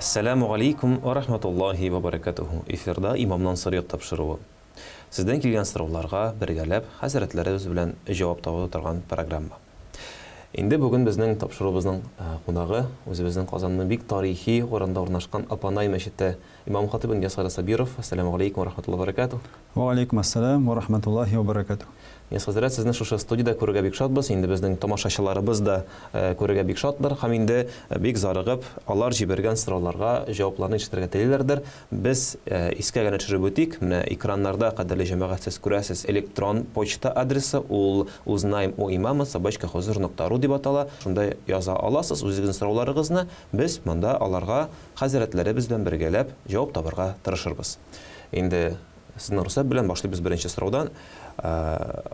Әссәләмү галәйкүм вә рахматуллаһи вә бәрәкәтүһү. Эфирда Имамнан сорыйк тапшыруы. Сездән килгән сорауларга бергәләп хәзрәтләребез белән җавап таба торган программа. Инде бүген безнең тапшыруыбызның кунагы, үзебезнең Казанның бик тарихи урында урнашкан Апанай мәчете имам-хатыйбы Нияз хәзрәт Сабиров. Әссәләмү галәйкүм вә рахматуллаһи вә бәрәкәтүһ. Вә галәйкүм әссәлам вә рахматуллаһи вә бәрәкәтүһ. Нияз хәзрәт, сезне шушы студиядә күрергә бик шатбыз. Инде безнең тамашачыларыбыз да күрергә бик шатлар һәм инде бик зарыгып, алар җибәргән сорауларга җавапларны ишетергә телиләрдер. Без искә генә төшереп үтик, менә экраннарда, кадерле җәмәгать, сез күрәсез, электрон почта адресы, ул узнаем у имама собачка хозур нокта ру дип атала. Шунда яза аласыз үзегезнең сорауларыгызны, без монда аларга хәзрәтләребез белән бергәләп җавап табарга тырышырбыз. Инде Сезнең рөхсәт белән башлыйбыз беренче сораудан.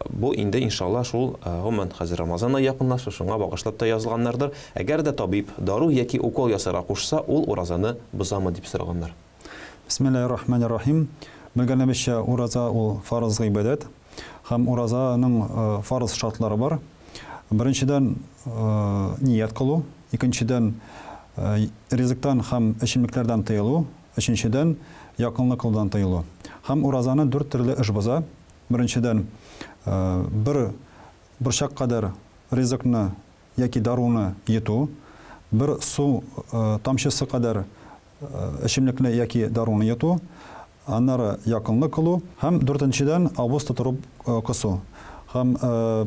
Бу инде, иншалла, шул, гомумән, хәзер Рамазан ае якынлаша, шуңа багышлап та язылганнардыр. Әгәр дә табиб дару яки укол ясарга кушса, ул уразаны бозамы, дип сораганнар. Бисмиллаһир рахманир рахим. Белгәнебезчә, ураза ул фарыз гыйбадәт. Һәм уразаның фарыз шартлары бар. Беренчедән, ният кылу, икенчедән, ризыктан һәм эчемлекләрдән тыелу, Өченчедән, якынлык кылудан тыелу. Һәм уразаны дүрт төрле эш боза. Беренчедән, бер борчак кадәр ризыкны яки даруны йоту, бер су тамчысы кадәр эчемлекне яки даруны йоту, аннары якынлык кылу һәм дүртенчедән, авыз тутырып косу. Һәм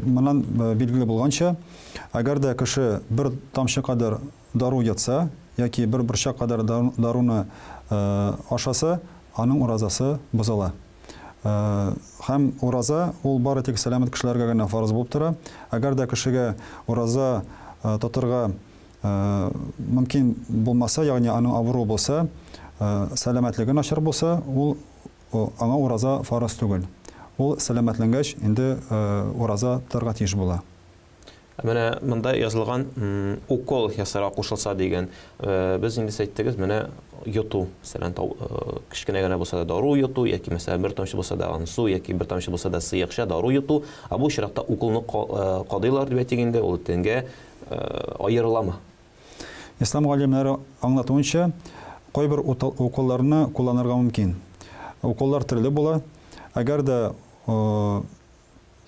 моннан билгеле булганча, әгәр дә кеше бер тамчы кадәр дару йотса яки бер борчак кадәр даруны ашаса, аның уразасы бозыла. Һәм ураза ул бары тик сәламәт кешеләргә генә фарыз булып тора. Әгәр дә кешегә ураза тотырга мөмкин булмаса, ягъни аның авыруы булса, сәламәтлеге начар булса, ул аңа ураза фарыз түгел. Ул сәламәтләнгәч, инде ураза тотарга тиеш була. Ә менә монда язылган укол ясарга кушылса дигән, без инде сез әйттегез, менә йоту, мәсәлән, кечкенә генә булса да дару йоту, яки мәсәлән бер тамчы булса да су, яки бер тамчы булса да сыекча дару йоту. Ә бу очракта уколны кадыйлар дип әйтик инде, ул тәнгә аерыламы? Ислам галимнәре аңлатуынча, кайбер уколларны кулланырга мөмкин. Уколлар төрле була. Әгәр дә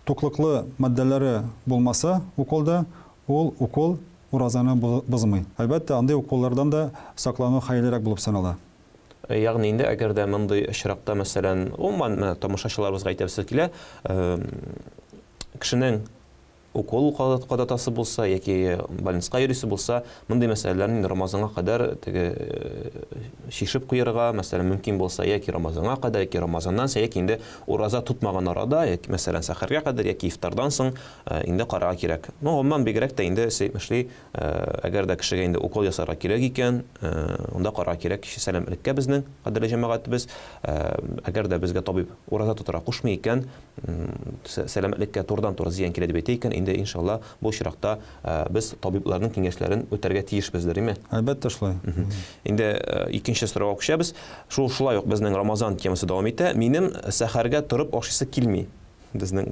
Туклыклы матдәләре булмаса уколда, ул укол уразаны бозмый. Әлбәттә, андый уколлардан да саклану хәерлерәк булып санала. Ягъни инде, әгәр дә мондый очракта, мәсәлән, гомумән, менә тамашачыларыбызга әйтәсе килә, кешенең укол кадатасы булса яки больницага йөрисе булса, мондый мәсьәләләрне инде Рамазанга кадәр теге чишеп куярга, мәсәлән, мөмкин булса, яки Рамазанга кадәр, яки Рамазаннан соң, яки инде ураза тотмаган арада, яки, мәсәлән, сәхәргә кадәр, яки ифтардан соң инде карарга кирәк. Ну, гомумән, бигрәк тә инде әйтмешли, әгәр дә кешегә инде укол ясарга кирәк икән, анда карарга кирәк кеше сәламәтлеккә безнең, кадерле җәмәгатебез. Әгәр дә безгә табиб ураза тотарга кушмый икән, сәламәтлеккә турыдан-туры зыян килә дип әйтә икән, инде, иншалла, бу очракта без табибларның киңәшләрен үтәргә тиешбездер, име? Әлбәттә, шулай. Инде икенче сорауга күчәбез. Шул шулай ук безнең Рамазан темасы дәвам итә. Минем сәхәргә торып ашыйсы килми. Безнең,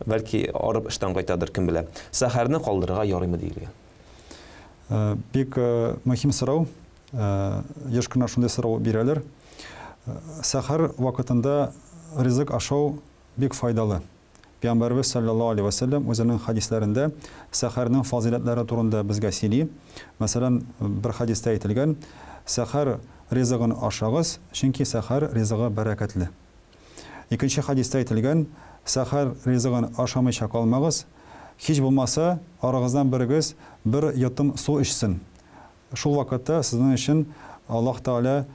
бәлки, арып эштән кайтадыр, кем белә. Сәхәрне калдырырга ярыймы диелгән. Бик мөһим сорау. Еш кына шундый сорау бирәләр. Сәхәр вакытында ризык ашау бик файдалы. Пәйгамбәребез салләллаһу алейһи вә сәлләм үзенең хәдисләрендә сәхәрнең фазыйләтләре турында безгә сөйли. Мәсәлән, бер хәдистә әйтелгән, Сәхәр ризыгын ашагыз, чөнки сәхәр ризыгы бәрәкәтле. Икенче хәдистә әйтелгән, Сәхәр ризыгын ашамыйча калмагыз, һич булмаса, арагыздан берегез бер йотым су эчсен. Шул вакытта сезнең өчен Аллаһ Тәгалә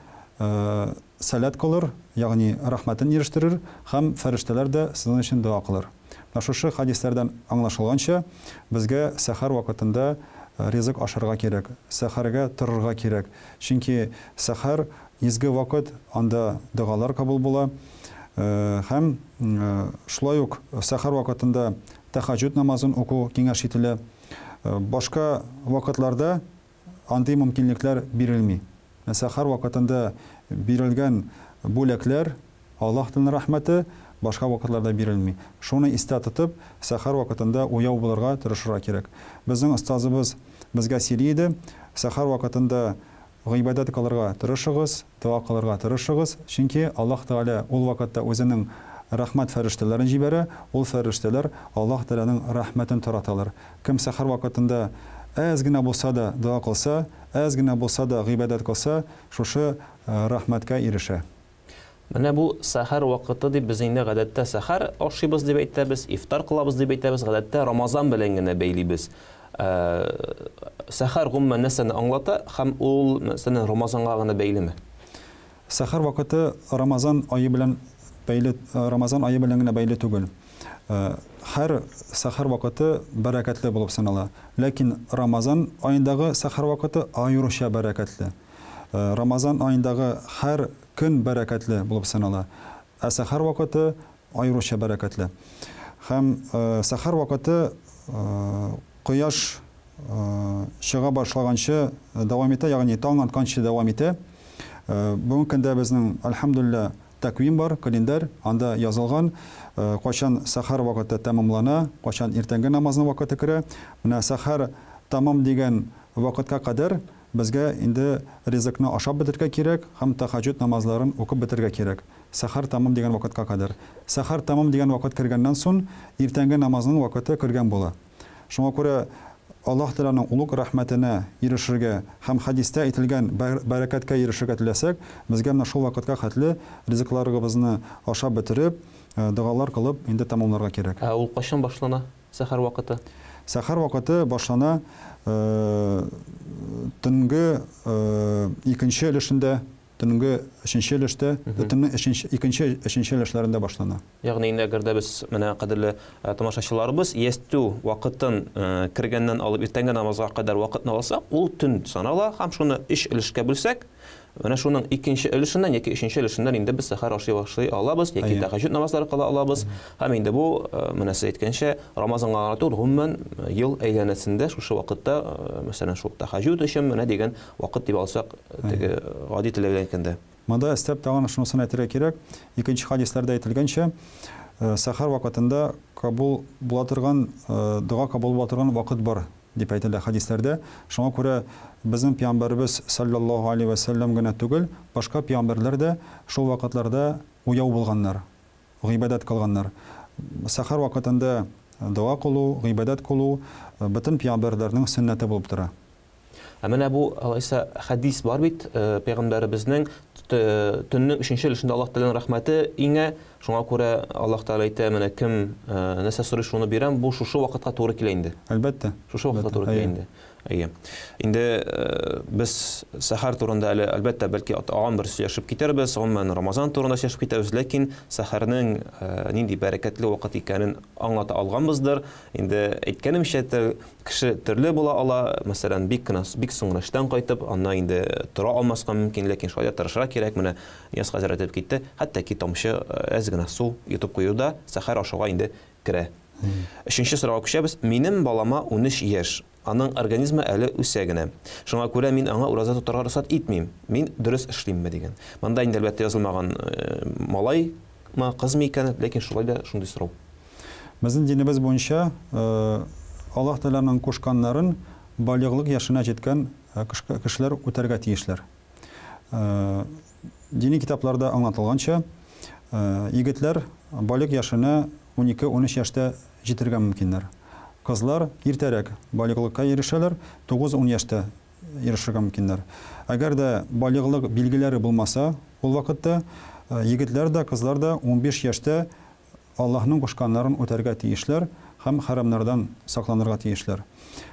сәләт кылыр, ягъни рәхмәтен ирештерер һәм фәрештәләр дә сезнең өчен дога кылыр. Менә шушы хәдисләрдән аңлашылганча, безгә сәхәр вакытында ризык ашарга кирәк, сәхәргә торырга кирәк. Чөнки сәхәр, изге вакыт, анда догалар кабул була. Һәм шулай ук сәхәр вакытында тәхәҗҗүд намазын уку киңәш ителә. Башка вакытларда андый мөмкинлекләр бирелми. Сәхәр вакытында бирелгән бүләкләр, Аллаһ Тәгаләнең рәхмәте башка вакытларда бирелми. Шуны истә тотып, сәхәр вакытында уяу булырга тырышырга кирәк. Безнең остазыбыз безгә сөйли иде, сәхәр вакытында Гыйбадәт кылырга тырышыгыз, дога кылырга тырышыгыз, чөнки Аллаһ Тәгалә ул вакытта үзенең рәхмәт фәрештәләрен җибәрә, ул фәрештәләр Аллаһ Тәгаләнең рәхмәтен тараталар. Кем сәхәр вакытында әз генә булса да дога кылса, әз генә булса да гыйбадәт кылса, шушы рәхмәткә ирешә. Менә бу сәхәр вакыты дип без инде гадәттә сәхәр ашыйбыз дип әйтәбез, ифтар кылабыз дип әйтәбез, гадәттә Рамазан белән генә бәйлибез. Сәхәр гомумән нәрсәне аңлата һәм ул, мәсәлән, Рамазанга гына бәйлеме? Сәхәр вакыты Рамазан ае белән бәйле, Рамазан ае белән генә бәйле түгел. Һәр сәхәр вакыты бәрәкәтле булып санала. Ләкин Рамазан аендагы сәхәр вакыты аеруча бәрәкәтле. Рамазан аендагы һәр көн бәрәкәтле булып санала. Ә сәхәр вакыты аеруча бәрәкәтле. Һәм сәхәр вакыты кояш чыга башлаганчы дәвам итә, ягъни таң атканчы дәвам итә. Бүгенге көндә безнең, әлхәмдүлилләһ, тәквим бар, календарь, анда язылган, кайчан сәхәр вакыты тәмамлана, кайчан иртәнге намазның вакыты керә. Менә сәхәр тәмам дигән вакытка кадәр безгә инде ризыкны ашап бетерергә кирәк һәм тәһәҗҗүд намазларын укып бетерергә кирәк. Сәхәр тәмам дигән вакытка кадәр. Сәхәр тәмам дигән вакыт кергәннән сон, иртәнге намазның вакыты кергән була. Шуңа күрә Аллаһ Тәгаләнең олуг рәхмәтенә ирешергә һәм хәдистә әйтелгән бәрәкәткә ирешергә теләсәк, безгә менә шул вакытка хәтле ризыкларыгыбызны ашап бетереп, догалар кылып инде тәмамларга кирәк. Ә ул кайчан башлана, сәхәр вакыты? Сәхәр вакыты башлана төнге икенче өлешендә, төнге өченче өлештә, төннең өченче, икенче, өченче өлешләрендә башлана. Ягъни инде әгәр дә без менә кадерле тамашачыларыбыз ястү вакытын кергәннән алып иртәнге намазга кадәр вакытны алсак, ул төн санала һәм шуны өч өлешкә бүлсәк, менә шуның икенче өлешеннән яки өченче өлешеннән инде без сәхәр ашый башлый алабыз яки тәһәҗҗүд намазлары кыла алабыз. Һәм инде бу, менә сез әйткәнчә, Рамазанга гына түгел, гомумән, ел әйләнәсендә шушы вакытта, мәсәлән, шул тәһәҗҗүд өчен менә дигән вакыт дип алсак, теге гади тел белән әйткәндә. Монда өстәп тагын шунысын әйтергә кирәк, икенче хадисләрдә әйтелгәнчә, сәхәр вакытында кабул була торган, дога кабул була торган вакыт бар дип әйтелә хәдисләрдә. Шуңа күрә безнең пәйгамбәребез салләллаһу алейһи вә сәлләм генә түгел, башка пәйгамбәрләр дә шул вакытларда уяу булганнар, гыйбадәт кылганнар. Сәхәр вакытында дога кылу, гыйбадәт кылу бөтен пәйгамбәрләрнең сөннәте булып тора. Ә менә бу, алайса, хәдис бар бит, пәйгамбәребезнең төннең өченче өлешендә Аллаһ Тәгаләнең рәхмәте иңә, шуңа күрә Аллаһ Тәгалә әйтә, менә кем нәрсә сорый, шуны бирәм. Бу шушы вакытка туры килә инде. Әлбәттә. Шушы вакытка туры килә инде. Әйе. Инде без сәхәр турында әле, әлбәттә, бәлки тагын бер сөйләшеп китербез, гомумән Рамазан турында сөйләшеп китәрбез, ләкин сәхәрнең нинди бәрәкәтле вакыт икәнен аңлата алганбыздыр. Инде әйткәнемчә, Кеше төрле була ала, мәсәлән, бик кенә, бик соң гына эштән кайтып, аннан инде тора алмаска мөмкин, ләкин шулай да тырышырга кирәк. Менә Нияз хәзрәт әйтеп китте, хәтта ки тамчы әз генә су йотып кую да сәхәр ашауга инде керә. Өченче сорауга күчәбез. Минем балама 13 яшь. Аның организмы әле үсә генә. Шуңа күрә мин аңа ураза тотарга рөхсәт итмим. Мин дөрес эшлимме дигән. Монда инде әлбәттә язылмаган малаймы, кызмы икәне, ләкин шулай да шундый сорау. Безнең динебез буенча, Аллаһ Тәгаләнең кушканнарын балигълык яшенә җиткән кешеләр үтәргә тиешләр. Дини китапларда аңлатылганча, егетләр балигъ яшенә унике-унөч яшьтә җитәргә мөмкиннәр. Кызлар иртәрәк балигълыкка ирешәләр, тугыз-ун яшьтә ирешергә мөмкиннәр. Әгәр дә балигълык билгеләре булмаса, ул вакытта егетләр дә, кызлар да 15 яшьтә Аллаһның кушканнарын үтәргә тиешләр һәм хәрамнардан сакланырга тиешләр.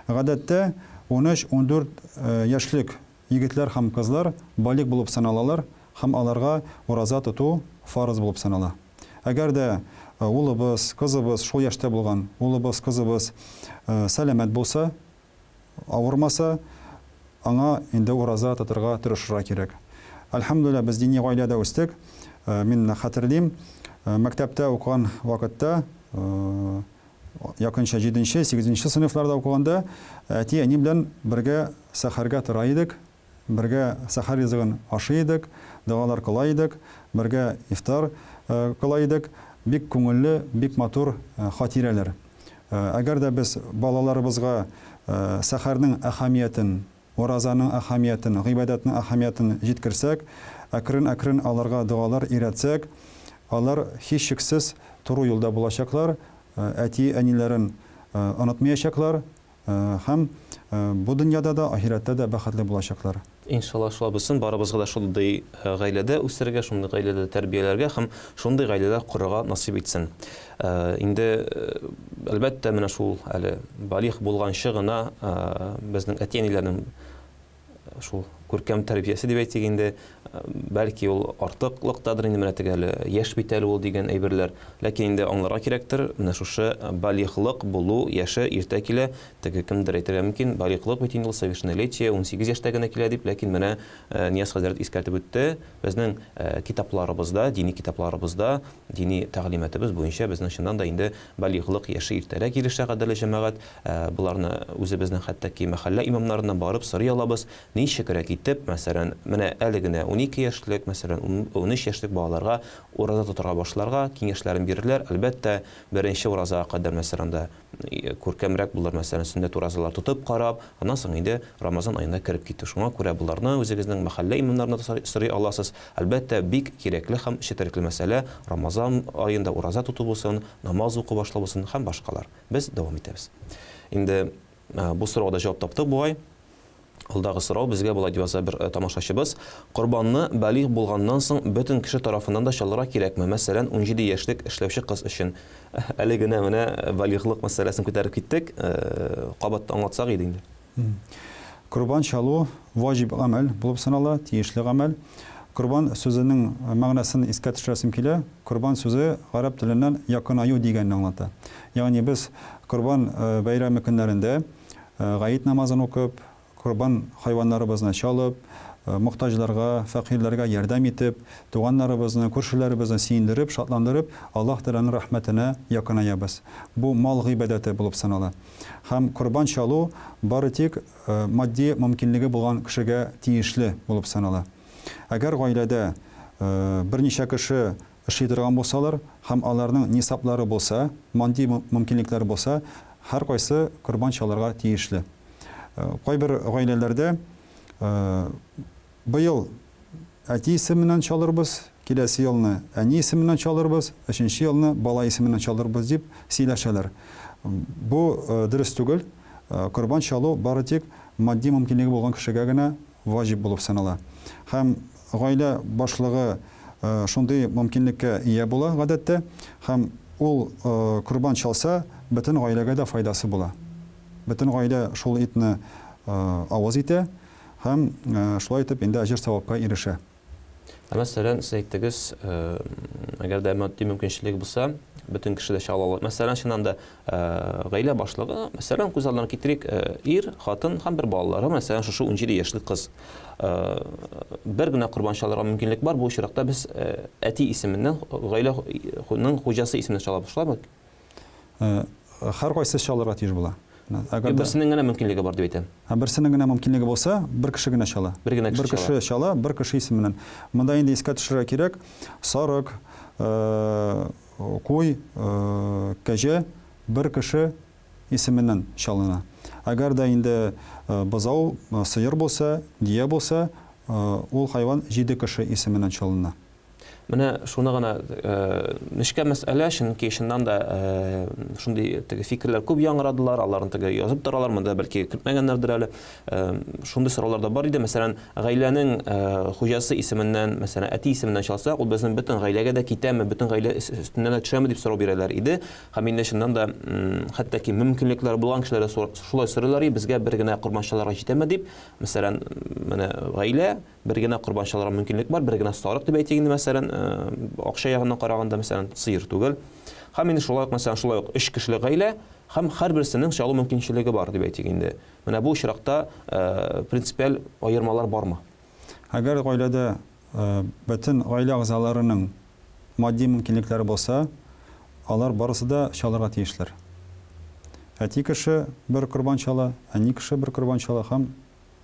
Гадәттә, 13-14 яшьлек егетләр һәм кызлар балигъ булып саналалар һәм аларга ураза тоту фарыз булып санала. Әгәр дә улыбыз, кызыбыз шул яшьтә булган улыбыз, кызыбыз сәламәт булса, Авырмаса, аңа инде ураза тотырга тырышырга кирәк. Әлхәмдүлилләһ, без дини гаиләдә үстек. Мин менә хәтерлим, мәктәптә укыган вакытта, якынча җиденче, сигезенче сыйныфларда укыганда, әти-әни белән бергә сәхәргә тора идек. Бергә сәхәр ризыгын ашый идек, догалар кыла идек, бергә ифтар кыла идек. Бик күңелле, бик матур хатирәләр. Әгәр дә без балаларыбызга сәхәрнең әһәмиятен уразаның әһәмиятен, гыйбадәтнең әһәмиятен җиткерсәк, әкрен-әкрен аларга догалар өйрәтсәк, алар һичшиксез туры юлда булачаклар, әти-әниләрен онытмыячаклар һәм бу дөньяда да, ахирәттә дә бәхетле булачаклар. Иншалла, шулай булсын. Барыбызга да шундый гаиләдә үсәргә, шундый гаиләдә тәрбияләргә һәм шундый гаиләләр корырга насыйп итсен. Инде, әлбәттә, менә шул әле балигъ булганчы гына безнең әти-әниләрнең шул күркәм тәрбиясе дип әйтик инде, бәлки ул артыклыктадыр инде, менә теге әле яшь бит әле ул дигән әйберләр. Ләкин инде аңларга кирәктер, менә шушы балигълык булу яше иртә килә. Теге кемдер әйтергә мөмкин, балигълык бит инде ул совершеннолетие 18 яшьтә генә килә дип, ләкин менә Нияз хәзрәт искәртеп үтте, безнең китапларыбызда, дини китапларыбызда, дини тәгълиматыбыз буенча безнең чыннан да инде балигълык яше иртәрәк ирешә, кадерле җәмәгать. Боларны үзебезнең хәтта ки мәхәллә имамнарыннан барып сорый алабыз. Ничегрәк итеп, мәсәлән, менә әле генә 12 яшьлек, мәсәлән, 13 яшьлек балаларга ураза тотарга башларга киңәшләрен бирерләр. Әлбәттә, беренче уразага кадәр, мәсәлән, анда күркәмрәк булыр, мәсәлән, сөннәт уразалар тотып карап, аннан соң инде Рамазан аена кереп китү. Шуңа күрә боларны үзегезнең мәхәллә имамнарына да сорый аласыз. Әлбәттә, бик кирәкле һәм четерекле мәсьәлә, Рамазан аенда ураза тоту булсын, намаз уку башлау булсын һәм башкалар. Без дәвам итәбез. Инде бу сорауга да җавап таптык бугай. Алдагы сорау безгә болай дип яза бер тамашачыбыз. Корбанны балигъ булганнан соң бөтен кеше тарафыннан да чалырга кирәкме? Мәсәлән, 17 яшьлек эшләүче кыз өчен. Әле генә менә балигълык мәсьәләсен күтәреп киттек. Кабат аңлатсак иде инде. Корбан чалу ваҗиб гамәл булып санала, тиешле гамәл. Корбан сүзенең мәгънәсен искә төшерәсем килә. Корбан сүзе гарәп теленнән якынаю дигәнне аңлата. Ягъни без корбан бәйрәме көннәрендә Гает намазын укып, корбан хайваннарыбызны чалып, мохтаҗларга, фәкыйрьләргә ярдәм итеп, туганнарыбызны, күршеләребезне сөендереп, шатландырып, Аллаһ Тәгаләнең рәхмәтенә якынаябыз. Бу мал гыйбадәте булып санала. Һәм корбан чалу бары тик матди мөмкинлеге булган кешегә тиешле булып санала. Әгәр гаиләдә берничә кеше эшли торган булсалар һәм аларның нисаблары булса, матди мөмкинлекләре булса, һәркайсы корбан чалырга тиешле. Кайбер гаиләләрдә быел әти исеменнән чалырбыз, киләсе елны әни исеменнән чалырбыз, өченче елны бала исеменнән чалырбыз дип сөйләшәләр. Бу дөрес түгел. Корбан чалу бары тик матди мөмкинлеге булган кешегә генә ваҗиб булып санала. Һәм гаилә башлыгы шундый мөмкинлеккә ия була гадәттә, һәм ул корбан чалса, бөтен гаиләгә дә файдасы була. Бөтен гаилә шул итне авыз итә һәм шулай итеп инде әҗер-савапка ирешә. Ә мәсәлән, сез әйттегез, әгәр дә матди мөмкинчелек булса, бөтен кеше дә чала ала. Мәсәлән, чыннан да, гаилә башлыгы, мәсәлән, күз алдына китерик, ир, хатын һәм бер балалары, мәсәлән, шушы 17 яшьлек кыз. Бер генә корбан чалырга мөмкинлек бар, бу очракта без әти исеменнән, гаиләнең хуҗасы исеменнән чалабыз, шулаймы? Һәркайсы чалырга тиеш була. Әгәр дә берсенең генә мөмкинлеге бар дип әйтәм. Ә берсенең генә мөмкинлеге булса, бер кеше генә чала. Бер генә кеше Бер кеше чала, бер кеше исеменнән. Монда инде искә төшерергә кирәк, сарык, куй, кәҗә бер кеше исеменнән чалына. Әгәр дә инде бозау, сыер булса, дөя булса, ул хайван җиде кеше исеменнән чалына. Менә шуны гына нечкә мәсьәлә, чөнки чыннан да шундый теге фикерләр күп яңгырадылар, аларны теге язып торалар, монда бәлки кертмәгәннәрдер әле. Шундый сораулар да бар иде, мәсәлән, гаиләнең хуҗасы исеменнән, мәсәлән, әти исеменнән чалсак, ул безнең бөтен гаиләгә дә китәме, бөтен гаилә өстеннән дә төшәме дип сорау бирәләр иде. Һәм инде чыннан да хәтта ки мөмкинлекләре булган кешеләр дә шулай сорыйлар иде, безгә бер генә корбан чалырга җитәме дип. Мәсәлән, менә гаилә Бер генә корбан чалырга мөмкинлек бар, бер генә сарык дип әйтик инде, мәсәлән, акча ягыннан караганда, мәсәлән, сыер түгел. Һәм инде шулай ук, мәсәлән, шулай ук өч кешелек гаилә һәм һәрберсенең чалу мөмкинчелеге бар дип әйтик инде. Менә бу очракта принципиаль аермалар бармы? Әгәр гаиләдә бөтен гаилә әгъзаларының матди мөмкинлекләре булса, алар барысы да чалырга тиешләр. Әти кеше бер корбан чала, әни кеше бер корбан чала һәм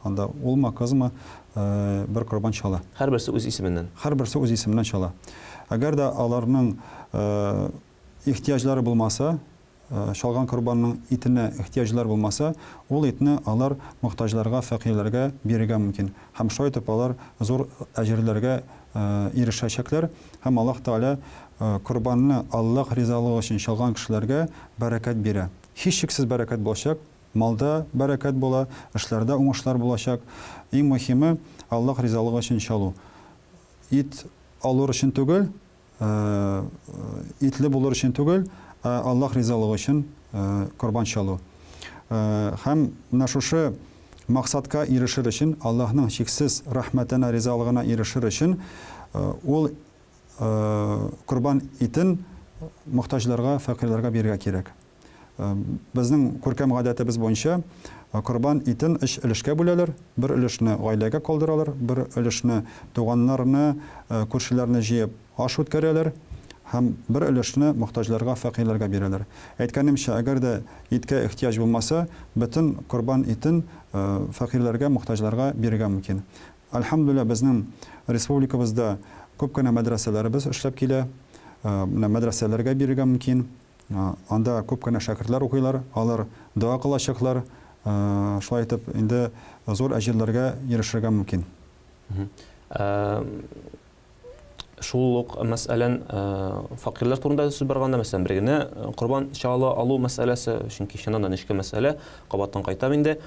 Анда улмы, кызмы, бер корбан чала. Һәрберсе үз исеменнән. Һәрберсе үз исеменнән чала. Әгәр дә аларның ихтыяҗлары булмаса, чалган корбанның итенә ихтыяҗлар булмаса, ул итне алар мохтаҗларга, фәкыйрьләргә бирергә мөмкин. Һәм шулай итеп алар зур әҗерләргә ирешәчәкләр һәм Аллаһ Тәгалә корбанны Аллаһ ризалыгы өчен чалган кешеләргә бәрәкәт бирә. Һичшиксез бәрәкәт булачак, малда бәрәкәт була, эшләрдә уңышлар булачак. Иң мөһиме, Аллаһ ризалыгы өчен чалу. Ит алыр өчен түгел, итле булыр өчен түгел, ә Аллаһ ризалыгы өчен корбан чалу. Һәм менә шушы максатка ирешер өчен, Аллаһның чиксез рәхмәтенә, ризалыгына ирешер өчен, ул корбан итен мохтаҗларга, фәкыйрьләргә бирергә кирәк. Безнең күркәм гадәтебез буенча корбан итен өч өлешкә бүләләр. Бер өлешне гаиләгә калдыралар, бер өлешне туганнарны, күршеләрне җыеп аш үткәрәләр һәм бер өлешне мохтаҗларга, фәкыйрьләргә бирәләр. Әйткәнемчә, әгәр дә иткә ихтыяҗ булмаса, бөтен корбан итен фәкыйрьләргә, мохтаҗларга бирергә мөмкин. Әлхәмдүлилләһ, безнең республикабызда күп кенә мәдрәсәләребез эшләп килә. Менә мәдрәсәләргә бирергә мөмкин. Анда күп кенә шәкертләр укыйлар, алар дога кылачаклар. Шулай итеп, инде зур әҗерләргә ирешергә мөмкин. Шул ук, мәсәлән, факирләр турында сүз барганда, мәсәлән, бер генә корбан чала алу мәсьәләсе, чөнки чыннан да нечкә мәсьәлә, кабаттан кайтам инде.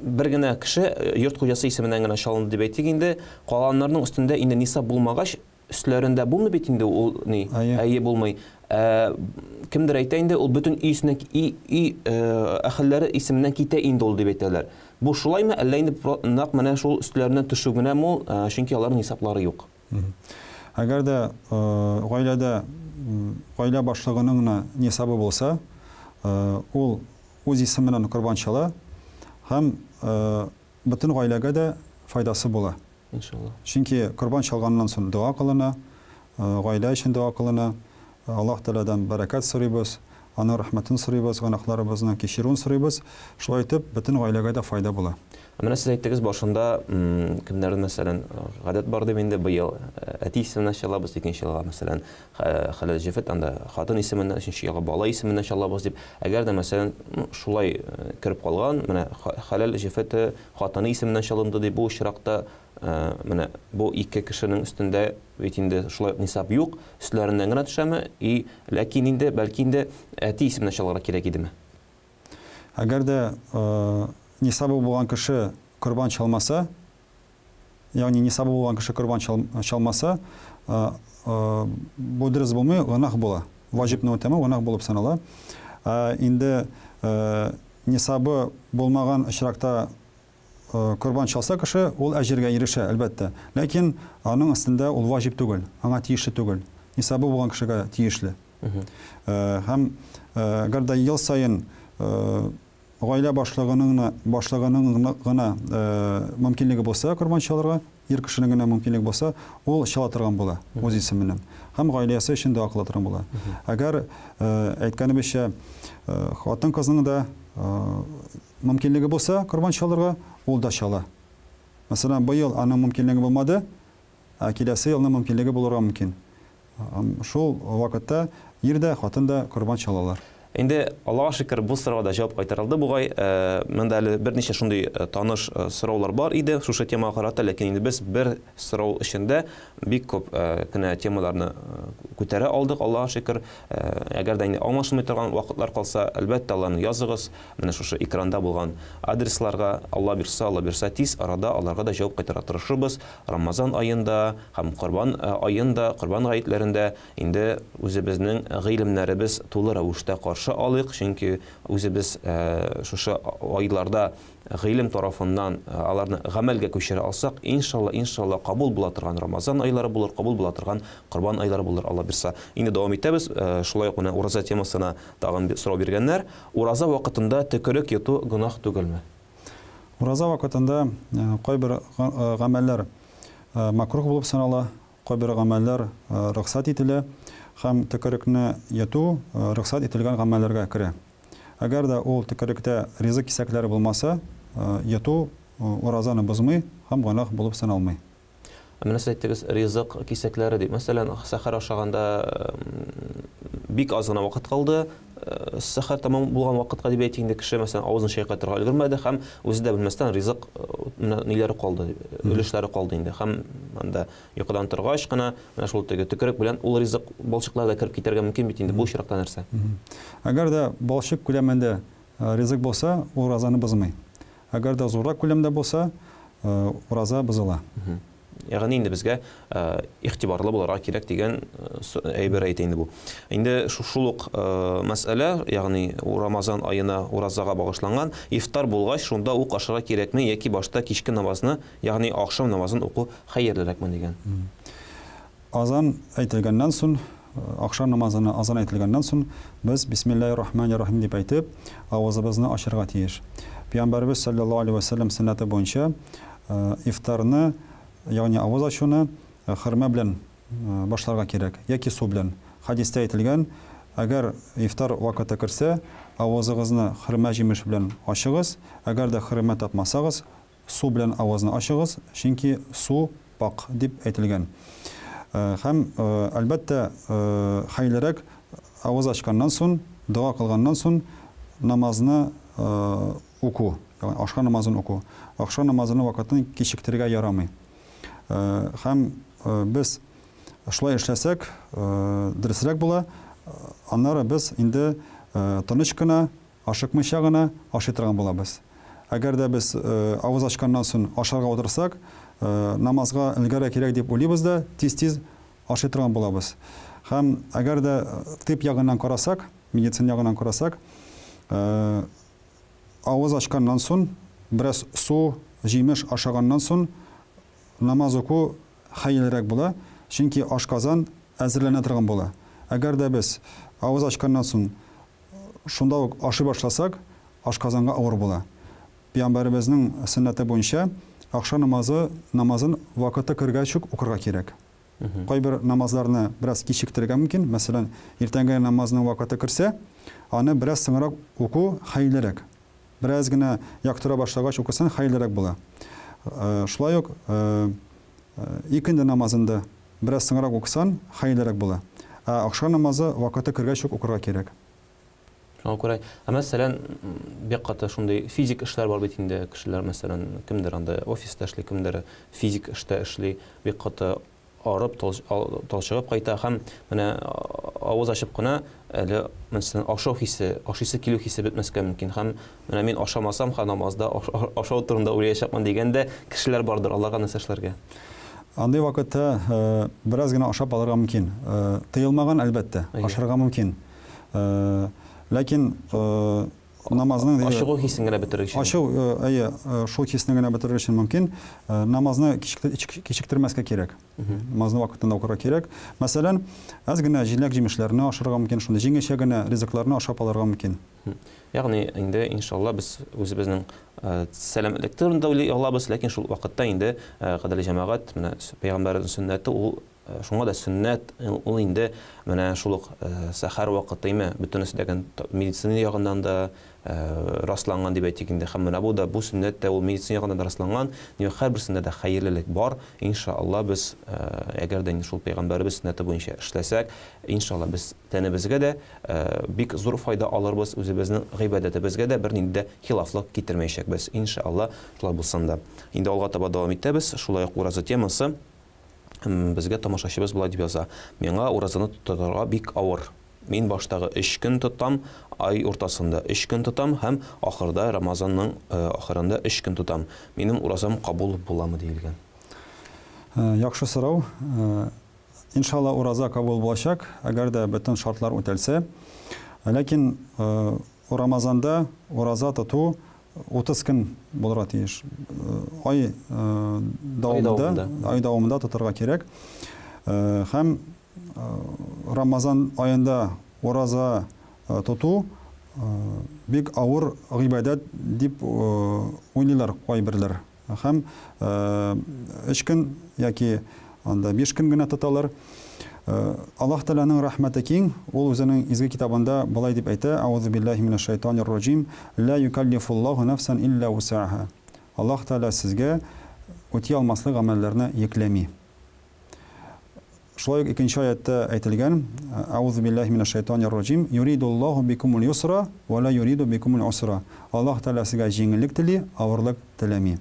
Бер генә кеше йорт хуҗасы исеменнән генә чалынды дип әйтик инде, калганнарның өстендә инде нисаб булмагач, өсләрендә булмый бит инде ул ни? Әйе, булмый. Кемдер әйтә инде, ул бөтен өй исеннән, өй, өй әһелләре исеменнән китә инде ул дип әйтәләр. Бу шулаймы, әллә инде нәкъ менә шул өсләреннән төшү генәме ул, чөнки аларның нисаблары юк. Әгәр дә гаиләдә гаилә башлыгының гына нисабы булса, ул үз исеменнән корбан чала һәм бөтен гаиләгә дә файдасы була. Иншалла. Чөнки корбан чалганнан соң дога кылына, гаилә өчен дога кылына, Аллаһ Тәгаләдән бәрәкәт сорыйбыз, Аның рәхмәтен сорыйбыз, гөнаһларыбызны кичерүен сорыйбыз. Шулай итеп, бөтен гаиләгә дә файда була. Ә менә сез әйттегез башында, кемнәрдә, мәсәлән, гадәт бар дип инде, быел әти исеменнән чалабыз, икенче елга, мәсәлән, хәләл җефет, анда хатын исеменнән, өченче елга бала исеменнән чалабыз дип. Әгәр дә, мәсәлән, шулай кереп калган, менә хәләл җефете хатыны исеменнән чалынды дип, бу очракта менә бу ике кешенең өстендә бит инде шулай ук нисаб юк, өсләреннән генә төшәме? И ләкин инде, бәлки инде әти исеменнән чалырга кирәк идеме? Әгәр дә нисабы булган кеше корбан чалмаса, ягъни нисабы булган кеше корбан чалмаса, бу дөрес булмый, гөнаһ була. Ваҗибны үтәмәү гөнаһ булып санала. Ә инде нисабы булмаган очракта корбан чалса кеше, ул әҗергә ирешә, әлбәттә. Ләкин аның өстендә ул ваҗиб түгел, аңа тиешле түгел. Нисабы булган кешегә тиешле. Һәм әгәр дә ел саен гаилә башлыгының башлыгының гына мөмкинлеге булса корбан чалырга, ир кешенең генә мөмкинлеге булса, ул чала торган була үз исеменнән. Һәм гаиләсе өчен дога кыла торган була. Әгәр әйткәнебезчә, хатын-кызның да мөмкинлеге булса корбан чалырга, ул да чала. Мәсәлән, быел аның мөмкинлеге булмады, ә киләсе елны мөмкинлеге булырга мөмкин. Шул вакытта ир дә, хатын да корбан чалалар. Инде, Аллага шөкер, бу сорауга да җавап кайтарылды бугай. Монда әле берничә шундый таныш сораулар бар иде шушы темага карата, ләкин инде без бер сорау эчендә бик күп кенә темаларны күтәрә алдык, Аллага шөкер. Әгәр дә инде аңлашылмый торган вакытлар калса, әлбәттә, аларны языгыз. Менә шушы экранда булган адресларга, Алла бирса, Алла бирса, тиз арада аларга да җавап кайтарырга тырышырбыз. Рамазан аенда һәм Корбан аенда, Корбан гаетләрендә инде үзебезнең гыйлемнәребез тулы рәвештә каршы алыйк, чөнки үзебез шушы айларда гыйлем тарафыннан аларны гамәлгә күчерә алсак, иншалла, иншалла, кабул була торган Рамазан айлары булыр, кабул була торган Корбан айлары булыр, Алла бирса. Инде дәвам итәбез. Шулай ук менә ураза темасына тагын сорау биргәннәр. Ураза вакытында төкерек йоту гөнаһ түгелме? Ураза вакытында кайбер гамәлләр макрух булып санала, кайбер гамәлләр рөхсәт ителә һәм төкерекне йоту рөхсәт ителгән гамәлләргә керә. Әгәр дә ул төкеректә ризык кисәкләре булмаса, йоту уразаны бозмый һәм гөнаһ булып саналмый. Менә сез әйттегез, ризык кисәкләре дип. Мәсәлән, сәхәр ашаганда бик аз гына вакыт калды. Сәхәр тәмам булган вакытка дип әйтик инде, кеше, мәсәлән, авызын чайкатырга өлгермәде һәм үзе дә белмәстән ризык менә ниләре калды, өлешләре калды инде. Һәм анда йокыдан торгач кына менә шул теге төкерек белән ул ризык балчыклар да кереп китәргә мөмкин бит инде. Бу очракта нәрсә? Әгәр дә балчык күләмендә ризык булса, ул уразаны бозмый. Әгәр дә зуррак күләмдә булса, ураза бозыла. Ягъни инде безгә игътибарлы булырга кирәк дигән әйбер әйтә инде бу. Инде шул ук мәсьәлә, ягъни Рамазан аена уразага багышланган ифтар булгач, шунда ук ашарга кирәкме яки башта кичке намазны, ягъни ахшам намазын уку хәерлерәкме дигән. Азан әйтелгәннән сон, ахшам намазына азан әйтелгәннән сон, без Бисмиллаһир Рахманир Рахим дип әйтеп, авызыбызны ачырга тиеш. Пәйгамбәребез саллаллаһу алейһи ва сәлләм сөннәте буенча ифтарны, ягъни авыз ачуны хөрмә белән башларга кирәк, яки су белән. Хәдистә әйтелгән, әгәр ифтар вакыты керсә, авызыгызны хөрмә җимеше белән ачыгыз, әгәр дә хөрмә тапмасагыз, Су белән авызны ачыгыз, чөнки су пакь, дип әйтелгән. Һәм, әлбәттә, хәерлерәк авыз ачканнан сон, дога кылганнан сон намазны уку, ягъни ашка намазын уку. Ахшам намазының вакытын кичектерергә ярамый. Һәм без шулай эшләсәк, дөресрәк була. Аннары без инде тыныч кына Ашыкмыйча гына ашый торган булабыз. Әгәр дә без авыз ачканнан сон ашарга утырсак, намазга өлгерә кирәк дип уйлыйбыз да, тиз-тиз ашый торган булабыз. Һәм әгәр дә тыйб ягыннан карасак, медицина ягыннан карасак, авыз ачканнан сон, бераз су, җимеш ашаганнан сон намаз уку хәерлерәк була, чөнки ашказан әзерләнә торган була. Әгәр дә без авыз ачканнан сон Шунда ук ашый башласак, ашказанга авыр була. Пәйгамбәребезнең сөннәте буенча, ахшам намазы намазын вакыты кергәч үк укырга кирәк. Кайбер намазларны бераз кичектерергә мөмкин. Мәсәлән, иртәнге намазның вакыты керсә, аны бераз соңрак уку хәерлерәк. Бераз генә яктыра башлагач укысаң, хәерлерәк була. Шулай ук икенде намазын да бераз соңрак укысан, хәерлерәк була. Ә ахшам намазы вакыты кергәч үк укырга кирәк. Шуңа күрә, ә мәсәлән, бик каты шундый физик эшләр бар бит инде, кешеләр, мәсәлән, кемдер анда офиста эшли, кемдер физик эштә эшли, бик каты арып, талчыгып кайта һәм менә авыз ачып кына әле мәсәлән ашау хисе, ашыйсы килү хисе бетмәскә мөмкин һәм менә мин ашамасам һәм намазда ашау турында уйлаячакмын дигән дә кешеләр бардыр, аларга нәрсә эшләргә? Андый вакытта бераз генә ашап алырга мөмкин. Тыелмаган, әлбәттә, ашарга мөмкин. Ләкин намазның Ачыгу хисен генә бетерер өчен. Ачу, әйе, шул хисне генә бетерер өчен мөмкин. Намазны кичектермәскә кирәк. Намазны вакытында укырга кирәк. Мәсәлән, әз генә җиләк-җимешләрне ашарга мөмкин, шундый җиңелчә генә ризыкларны ашап алырга мөмкин. Ягъни инде иншалла без үзебезнең сәламәтлек турында уйлый алабыз, ләкин шул вакытта инде, кадерле җәмәгать, менә пәйгамбәребезнең сөннәте ул Шуңа да сөннәт ул инде менә шул ук сәхәр вакытыймы, бөтенесе дә медицина ягыннан да расланган дип әйтик инде. Һәм менә бу да, бу сөннәт тә ул медицина ягыннан да расланган. Димәк, һәрберсендә дә хәерлелек бар. Иншалла, без әгәр дә инде шул пәйгамбәребез сөннәте буенча эшләсәк, иншалла, без тәнебезгә дә бик зур файда алырбыз, үзебезнең гыйбадәтебезгә дә бернинди дә хилафлык китермәячәкбез. Иншалла, шулай булсын да. Инде алга таба дәвам итәбез. Шулай ук ураза темасы. Безгә тамашачыбыз болай дип яза. Миңа уразаны тотарга бик авыр. Мин баштагы өч көн тотам, ай уртасында өч көн тотам һәм ахырда Рамазанның ахырында өч көн тотам. Минем уразам кабул буламы диелгән. Яхшы сорау. Иншалла, ураза кабул булачак, әгәр дә бөтен шартлар үтәлсә. Ләкин Рамазанда ураза тоту 30 көн булырга тиеш. Ай дәвамында, ай дәвамында тотарга кирәк. Һәм Рамазан аенда ураза тоту бик авыр гыйбадәт дип уйлыйлар кайберләр. Һәм өч көн яки анда 5 көн генә тоталар. Аллаһ Тәгаләнең рәхмәте киң, ул үзенең изге китабында болай дип әйтә, Аузу биллаһи минәш шайтанир раҗим, Ла юкаллифуллаһу нәфсән илля вусаха. Аллаһ Тәгалә сезгә үти алмаслык гамәлләрне йөкләми. Шулай ук икенче аятьтә әйтелгән, Әгъузу биллаһи минәш шайтанир раҗим, Юридуллаһу бикумул юсра ва ла юриду бикумул усра. Аллаһ Тәгалә сезгә җиңеллек тели, авырлык теләми.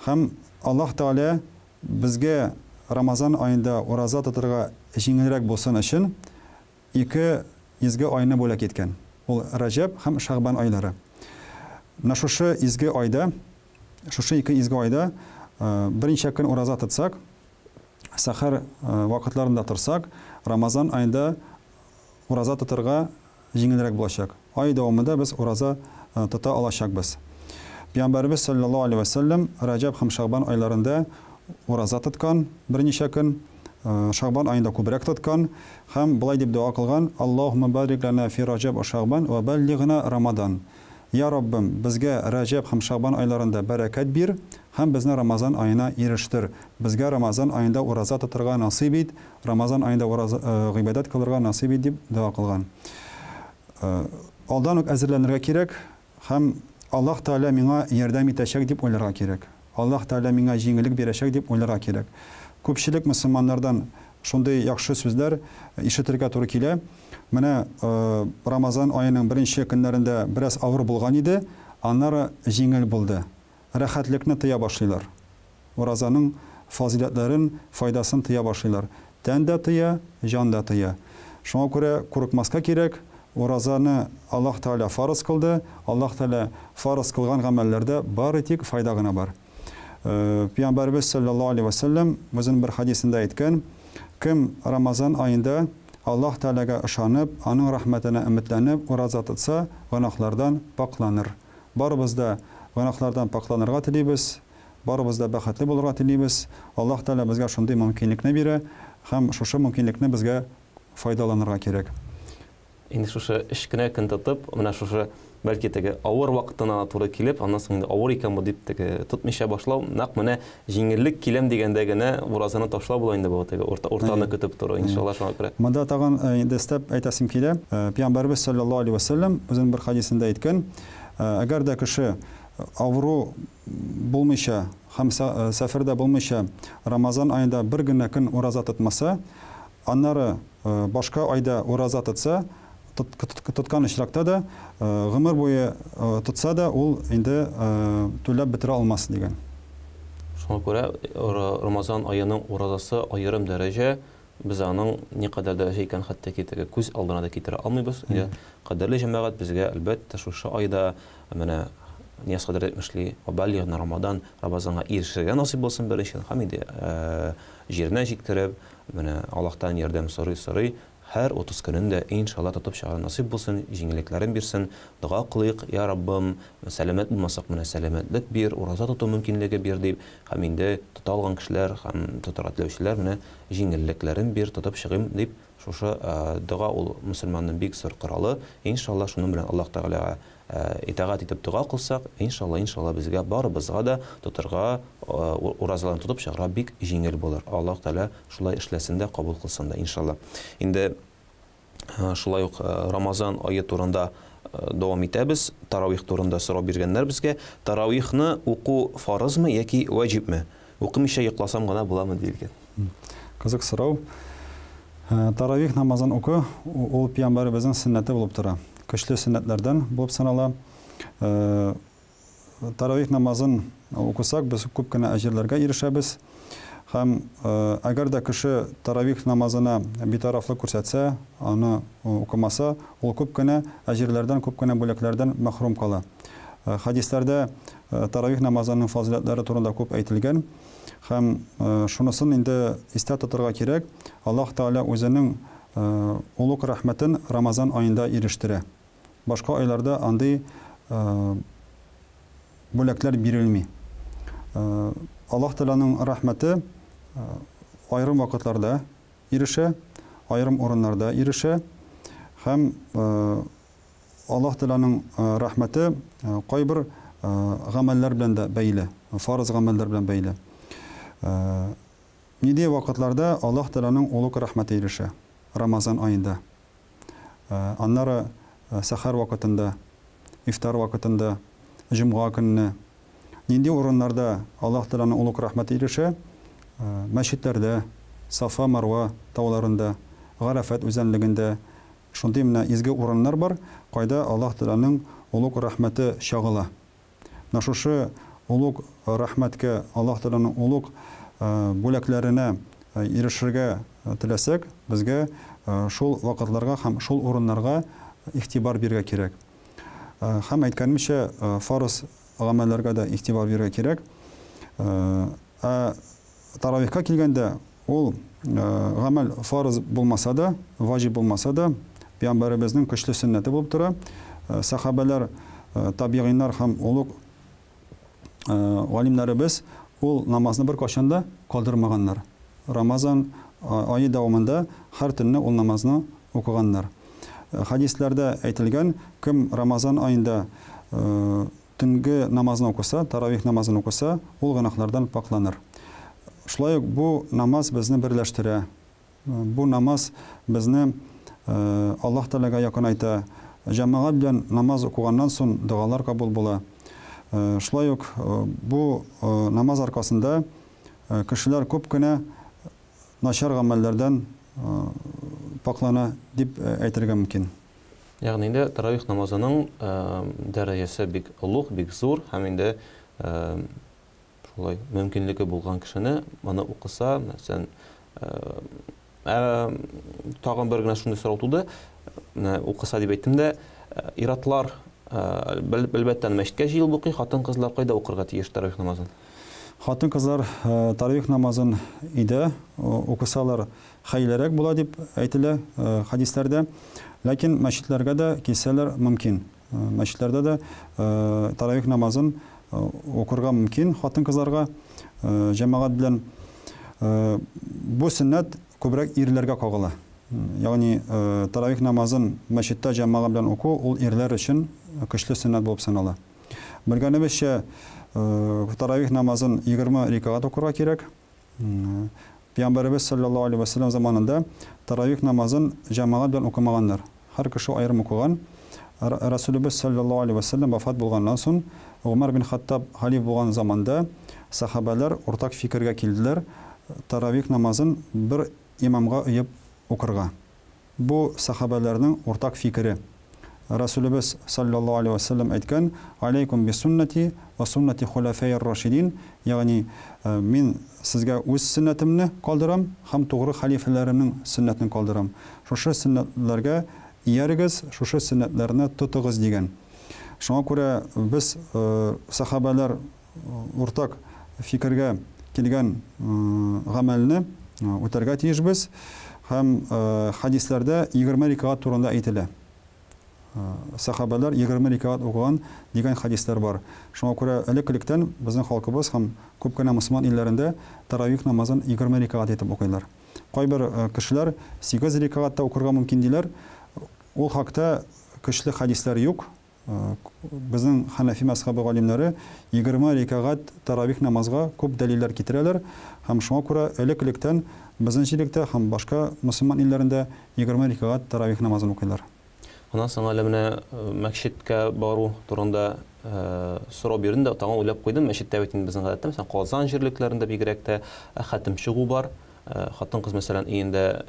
Һәм Аллаһ Тәгалә безгә Рамазан аенда ураза тотырга җиңелрәк булсын өчен ике изге айны бүләк иткән. Ул Рәҗәб һәм Шәгъбан айлары. Менә шушы изге айда, шушы ике изге айда берничә көн ураза тотсак, сәхәр вакытларында торсак, Рамазан аенда ураза тотырга җиңелрәк булачак. Ай дәвамында без ураза тота алачакбыз. Пәйгамбәребез салләллаһу алейһи вә сәлләм Рәҗәб һәм Шәгъбан айларында ураза тоткан берничә көн, Шәгъбан аенда күбрәк тоткан һәм болай дип дога кылган, Аллаһуммә барик ләнә фи Раҗәб вә Шәгъбан вә бәллигъна Рамадан. Йа Раббым, безгә Рәҗәб һәм Шәгъбан айларында бәрәкәт бир һәм безне Рамазан аена ирештер. Безгә Рамазан аенда ураза тотырга насыйп ит, Рамазан аенда ураза, гыйбадәт кылырга насыйп ит, дип дога кылган. Алдан ук әзерләнергә кирәк һәм Аллаһ Тәгалә миңа ярдәм итәчәк дип уйларга кирәк. Аллаһ Тәгалә миңа җиңеллек бирәчәк дип уйларга кирәк. Күпчелек мөселманнардан шундый яхшы сүзләр ишетергә туры килә. Менә Рамазан аеның беренче көннәрендә бераз авыр булган иде, аннары җиңел булды. Рәхәтлекне тоя башлыйлар. Уразаның фазыйләтләрен, файдасын тоя башлыйлар. Тән дә тоя, җан да тоя. Шуңа күрә курыкмаска кирәк, уразаны Аллаһ Тәгалә фарыз кылды, Аллаһ Тәгалә фарыз кылган гамәлләрдә бары тик файда гына бар. Пәйгамбәребез салләллаһу алейһи вә сәлләм үзенең бер хәдисендә әйткән, Кем Рамазан аенда Аллаһ Тәгаләгә ышанып, Аның рәхмәтенә өметләнеп ураза тотса, гөнаһлардан пакьланыр. Барыбыз да гөнаһлардан пакьланырга телибез, барыбыз да бәхетле булырга телибез. Аллаһ Тәгалә безгә шундый мөмкинлекне бирә һәм шушы мөмкинлекне безгә файдаланырга кирәк. Инде шушы өч кенә көн тотып, менә шушы, бәлки, теге авыр вакытына туры килеп, аннан соң инде авыр икән бу дип теге тотмыйча башлау, нәкъ менә җиңеллек киләм дигәндә генә уразаны ташлау була инде бу теге урта, уртаны көтеп тору, иншалла, шуңа күрә. Монда тагын инде өстәп әйтәсем килә, Пәйгамбәребез салләллаһу алейһи вә сәлләм үзенең бер хәдисендә әйткән, әгәр дә кеше авыру булмыйча һәм сәфәрдә булмыйча Рамазан аенда бер генә көн ураза тотмаса, Аннары башка айда ураза тотса, тоткан очракта да, гомер буе тотса да, ул инде түләп бетерә алмас, дигән. Шуңа күрә Рамазан аеның уразасы аерым дәрәҗә, без аның никадәр дәрәҗә икәнен хәтта ки теге күз алдына да китерә алмыйбыз. Инде, кадерле җәмәгать, безгә, әлбәттә, шушы айда менә Нияз хәзрәт әйтмешли, Вабаллигъна Рамадан, Рамазанга ирешергә насыйп булсын беренчедән, һәм инде җиренә җиткереп, Менә Аллаһтан ярдәм сорый-сорый, һәр 30 көнен дә, иншалла, тотып чыгару насыйп булсын, җиңеллекләрен бирсен. Дога кылыйк, Я Раббым, сәламәт булмасак, менә сәламәтлек бир, ураза тоту мөмкинлеге бир, дип, һәм инде тота алган кешеләр һәм тотарга теләүчеләр, менә җиңеллекләрен бир, тотып чыгыйм, дип, шушы дога ул мөселманның бик зур коралы. Иншалла, шуның белән Аллаһ Тәгаләгә Итагать итеп дога кылсак, иншалла, иншалла безгә барыбызга да тотырга, уразаларны тотып чыгарга бик җиңел булыр. Аллаһ Тәгалә шулай эшләсен дә, кабул кылсын да, иншалла. Инде шулай ук Рамазан ае турында дәвам итәбез. Таравих турында сорау биргәннәр безгә. Таравихны уку фарызмы яки ваҗибме? Укымыйча йокласам гына буламы диелгән. Кызык сорау. Таравих намазын уку, ул пәйгамбәребезнең сөннәте булып тора. Көчле сөннәтләрдән булып санала. Таравих намазын укысак, без күп кенә әҗерләргә ирешәбез. Һәм әгәр дә кеше таравих намазына битарафлык күрсәтсә, аны укымаса, ул күп кенә әҗерләрдән, күп кенә бүләкләрдән мәхрүм кала. Хәдисләрдә таравих намазының фазыйләтләре турында күп әйтелгән. Һәм шунысын инде истә тотырга кирәк, Аллаһ Тәгалә үзенең олуг рәхмәтен Рамазан аенда ирештерә. Башка айларда андый бүләкләр бирелми. Аллаһ Тәгаләнең рәхмәте аерым вакытларда ирешә, аерым урыннарда ирешә һәм Аллаһ Тәгаләнең рәхмәте кайбер гамәлләр белән дә бәйле, фарыз гамәлләр белән бәйле. Нинди вакытларда Аллаһ Тәгаләнең олуг рәхмәте ирешә? Рамазан аенда. Аннары сәхәр вакытында, ифтар вакытында, җомга көнне. Нинди урыннарда Аллаһ Тәгаләнең олуг рәхмәте ирешә? Мәчетләрдә. Сафа-Марва тауларында, Гарәфәт үзәнлегендә шундый менә изге урыннар бар, кайда Аллаһ Тәгаләнең олуг рәхмәте чагыла. Менә шушы олуг рәхмәткә, Аллаһ Тәгаләнең олуг бүләкләренә ирешергә теләсәк, безгә шул вакытларга һәм шул урыннарга игътибар бирергә кирәк. Һәм әйткәнемчә, фарыз гамәлләргә дә игътибар бирергә кирәк. Ә таравихка килгәндә, ул гамәл фарыз булмаса да, ваҗиб булмаса да, пәйгамбәребезнең көчле сөннәте булып тора. Сәхабәләр, табигыйннар һәм олуг галимнәребез ул намазны беркайчан да калдырмаганнар. Рамазан ае дәвамында һәр төнне ул намазны укыганнар. Хәдисләрдә әйтелгән, кем Рамазан аенда төнге намазны укыса, таравих намазын укыса, ул гөнаһлардан пакъланыр. Шулай ук бу намаз безне берләштерә. Бу намаз безне Аллаһ Тәгаләгә якынайта. Җәмәгать белән намаз укыганнан соң догалар кабул була. Шулай ук бу намаз аркасында кешеләр күп кенә начар гамәлләрдән пакълана дип әйтергә мөмкин. Ягъни инде таравих намазының дәрәҗәсе бик олуг, бик зур һәм инде шулай мөмкинлеге булган кешене моны укыса, мәсәлән, тагын бер генә шундый сорау туды. Менә укыса дип әйттем дә, иратлар әлбәттә мәчеткә җыелып укый, хатын-кызлар кайда укырга тиеш таравих намазын? Хатын-кызлар таравих намазын өйдә укысалар хәерлерәк була дип әйтелә хәдисләрдә. Ләкин мәчетләргә дә килсәләр мөмкин. Мәчетләрдә дә таравих намазын укырга мөмкин хатын-кызларга җәмәгать белән. Бу сөннәт күбрәк ирләргә кагыла. Ягъни таравих намазын мәчеттә җәмәгать белән уку ул ирләр өчен көчле сөннәт булып санала. Белгәнебезчә, таравих намазын 20 рикагать укырга кирәк. Пәйгамбәребез саллаллаһу алейһи ва сәлләм заманында таравих намазын җәмәгать белән укымаганнар. Һәр кеше аерым укыган. Расулебез саллаллаһу алейһи ва сәлләм вафат булганнан соң, Гомәр бин Хаттаб халиф булган заманда сахабәләр уртак фикергә килделәр, таравих намазын бер имамга өеп укырга. Бу сәхабәләрнең уртак фикере. Рәсүлебез салләллаһу алейһи вә сәлләм әйткән, Алейкум би суннәти вә суннәти хуләфәир рашидин, ягъни мин сезгә үз сөннәтемне калдырам һәм тугры хәлифәләремнең сөннәтен калдырам. Шушы сөннәтләргә иярегез, шушы сөннәтләрне тотыгыз, дигән. Шуңа күрә без сәхабәләр уртак фикергә килгән гамәлне үтәргә тиешбез. Һәм хәдисләрдә 20 рикагать турында әйтелә. Сәхабәләр 20 рикагать укыган дигән хәдисләр бар. Шуңа күрә элек-электән безнең халкыбыз һәм күп кенә мөселман илләрендә таравих намазын 20 рикагать итеп укыйлар. Кайбер кешеләр 8 рикагать та укырга мөмкин диләр. Ул хакта көчле хәдисләр юк. Безнең хәнәфи мәзһәбе галимнәре 20 рикәгать таравих намазга күп дәлилләр китерәләр һәм шуңа күрә элек-электән безнең җирлектә һәм башка мөселман илләрендә 20 рикәгать таравих намазын укыйлар. Аннан соң әле менә мәчеткә бару турында сорау бирдем дә, тагын уйлап куйдым, мәчеттә бит инде безнең гадәттә, мәсәлән, Казан җирлекләрендә бигрәк тә хәтем чыгу бар. Хатын-кыз, мәсәлән, өендә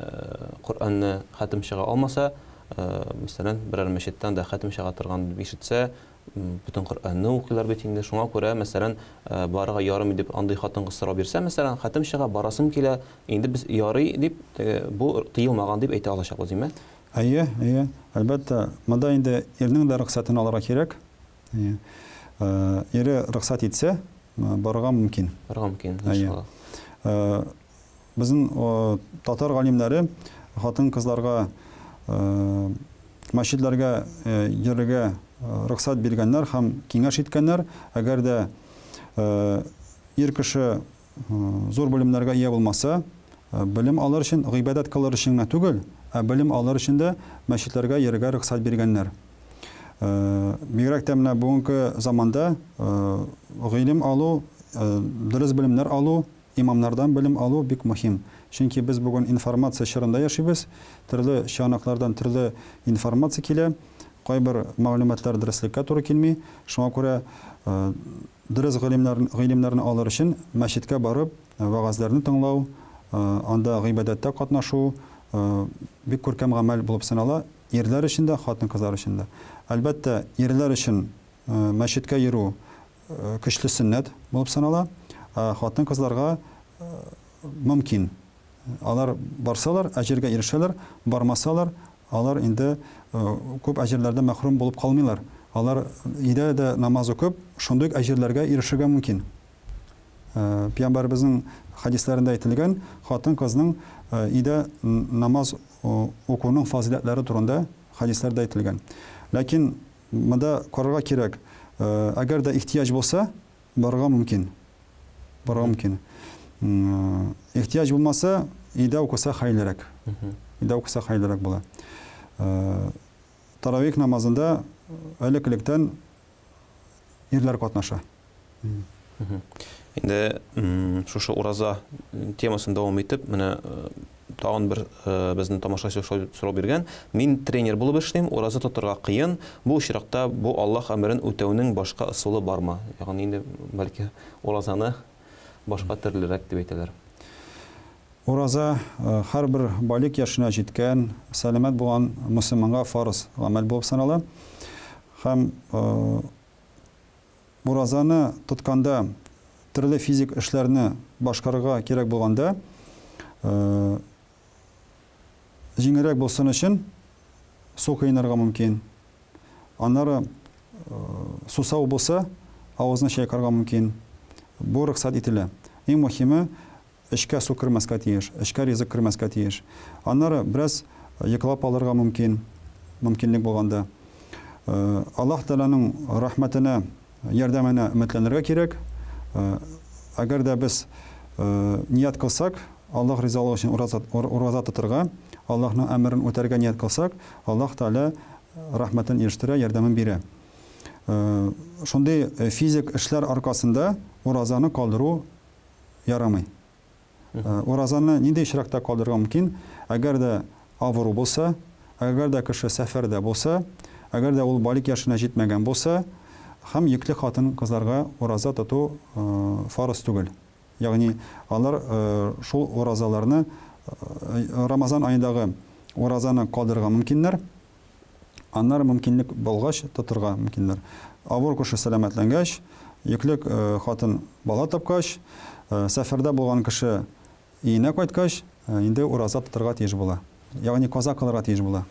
Коръәнне хәтем чыга алмаса, мәсәлән, берәр мәчеттән дә хәтем чыга торган дип ишетсә, бөтен Коръәнне укыйлар бит инде. Шуңа күрә, мәсәлән, барырга ярымый дип андый хатын-кыз сорау бирсә, мәсәлән, хәтем чыга, барасым килә, инде без ярый дип, бу тыелмаган дип әйтә алачакбыз, димме? Әйе, әйе, әлбәттә, монда инде ирнең дә рөхсәтен алырга кирәк. Әйе. Ире рөхсәт итсә, барырга мөмкин. Барырга мөмкин, иншалла. Безнең татар галимнәре хатын-кызларга мәчетләргә йөрергә рөхсәт биргәннәр һәм киңәш иткәннәр. Әгәр дә ир кеше зур белемнәргә ия булмаса, белем алыр өчен, гыйбадәт кылыр өчен генә түгел, ә белем алыр өчен дә мәчетләргә йөрергә рөхсәт биргәннәр. Бигрәк тә менә бүгенге заманда гыйлем алу, дөрес белемнәр алу, имамнардан белем алу бик мөһим. Чөнки без бүген информация чорында яшибез, төрле чыганаклардан төрле информация килә, кайбер мәгълүматлар дөреслеккә туры килми. Шуңа күрә дөрес гыйлемнәрне алыр өчен мәчеткә барып, вәгазьләрне тыңлау, анда гыйбадәттә катнашу бик күркәм гамәл булып санала, ирләр өчен дә, хатын-кызлар өчен дә. Әлбәттә, ирләр өчен мәчеткә йөрү көчле сөннәт булып санала, ә хатын-кызларга мөмкин. Алар барсалар, әҗергә ирешәләр, бармасалар, алар инде күп әҗерләрдән мәхрүм булып калмыйлар. Алар өйдә дә намаз укып, шундый ук әҗерләргә ирешергә мөмкин. Пәйгамбәребезнең хәдисләрендә әйтелгән, хатын-кызның өйдә намаз укуның фазыйләтләре турында хәдисләрдә әйтелгән. Ләкин монда карарга кирәк, әгәр дә ихтыяҗ булса, барырга мөмкин. Барырга мөмкин. Ихтыяҗ булмаса, өйдә укыса хәерлерәк. Өйдә укыса хәерлерәк була. Таравих намазында элек-электән ирләр катнаша. Инде шушы ураза темасын дәвам итеп, менә тагын бер безнең тамашачы сорау биргән. Мин тренер булып эшлим, ураза тотарга кыен. Бу очракта бу Аллаһ әмерен үтәүнең башка ысулы бармы? Ягъни инде бәлки уразаны башка төрлерәк дип әйтәләр. Ураза һәрбер балигъ яшенә җиткән, сәламәт булган мөселманга фарыз гамәл булып санала. Һәм уразаны тотканда төрле физик эшләрне башкарырга кирәк булганда, җиңелрәк булсын өчен су коенырга мөмкин. Аннары сусау булса, авызны чайкарга мөмкин. Бу рөхсәт ителә. Иң мөһиме, эчкә су кермәскә тиеш, эчкә ризык кермәскә тиеш. Аннары бераз йоклап алырга мөмкин, мөмкинлек булганда. Аллаһ Тәгаләнең рәхмәтенә, ярдәменә өметләнергә кирәк. Әгәр дә без ният кылсак, Аллаһ ризалыгы өчен ураза тотырга, Аллаһның әмерен үтәргә ният кылсак, Аллаһ Тәгалә рәхмәтен ирештерә, ярдәмен бирә. Шундый физик эшләр аркасында уразаны калдыру ярамый. Уразаны нинди очракта калдырырга мөмкин? Әгәр дә авыру булса, әгәр дә кеше сәфәрдә булса, әгәр дә ул балигъ яшенә җитмәгән булса, һәм йөкле хатын-кызларга ураза тоту фарыз түгел. Ягъни алар шул уразаларны Рамазан аендагы уразаны калдырырга мөмкиннәр. Аннары мөмкинлек булгач тотырга мөмкиннәр. Авыру кеше сәламәтләнгәч, йөкле хатын бала тапкач, сәфәрдә булган кеше өенә кайткач, инде ураза тотырга тиеш була. Ягъни каза кылырга тиеш була.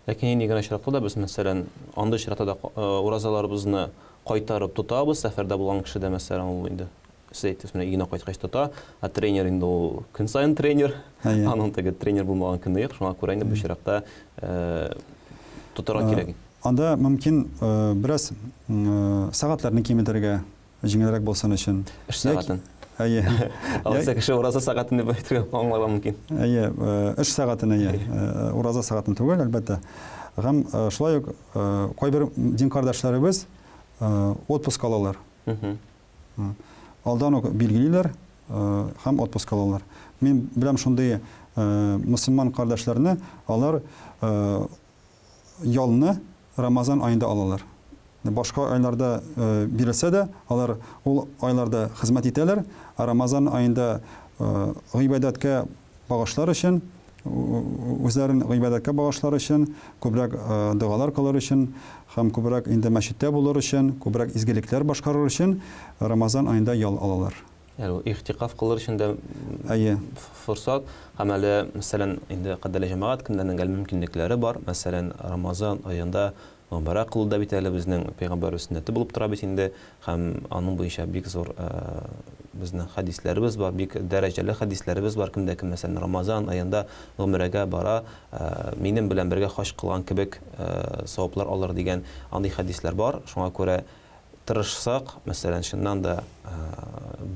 Ләкин нинди генә очракта да без, мәсәлән, андый очракта да уразаларыбызны кайтарып тотабыз, сәфәрдә булган кеше дә, мәсәлән, ул инде сез әйттегез, менә өенә кайткач тота, ә тренер инде ул көн саен тренер, аның теге тренер булмаган көне юк, шуңа күрә инде бу очракта тотарга кирәк. Анда мөмкин бераз сәгатьләрне киметергә, җиңелрәк булсын өчен. Эш сәгатен. Әйе. Алайса кеше ураза сәгатен дип әйтергә аңларга мөмкин. Әйе, эш сәгатен, әйе. Ураза сәгатен түгел, әлбәттә. Һәм шулай ук кайбер дин кардәшләребез отпуск алалар. Алдан ук билгелиләр һәм отпуск алалар. Мин беләм шундый мөселман кардәшләрне, алар ялны Рамазан аенда алалар. Башка айларда бирелсә дә, алар ул айларда хезмәт итәләр, ә Рамазан аенда гыйбадәткә багышлар өчен, үзләрен гыйбадәткә багышлар өчен, күбрәк догалар кылыр өчен һәм күбрәк инде мәчеттә булыр өчен, күбрәк изгелекләр башкарыр өчен Рамазан аенда ял алалар. Әле ул игътикаф кылыр өчен дә Әйе. форсат. Һәм әле, мәсәлән, инде кадерле җәмәгать, кемнәрнең әле мөмкинлекләре бар, мәсәлән, Рамазан аенда гомрә кылу да бит әле безнең пәйгамбәребез сөннәте булып тора бит инде, һәм аның буенча бик зур безнең хәдисләребез бар, бик дәрәҗәле хәдисләребез бар. Кемдә кем, мәсәлән, Рамазан аенда гомрәгә бара, минем белән бергә хаҗ кылган кебек саваплар алыр дигән андый хәдисләр бар. Шуңа күрә тырышсак, мәсәлән, чыннан да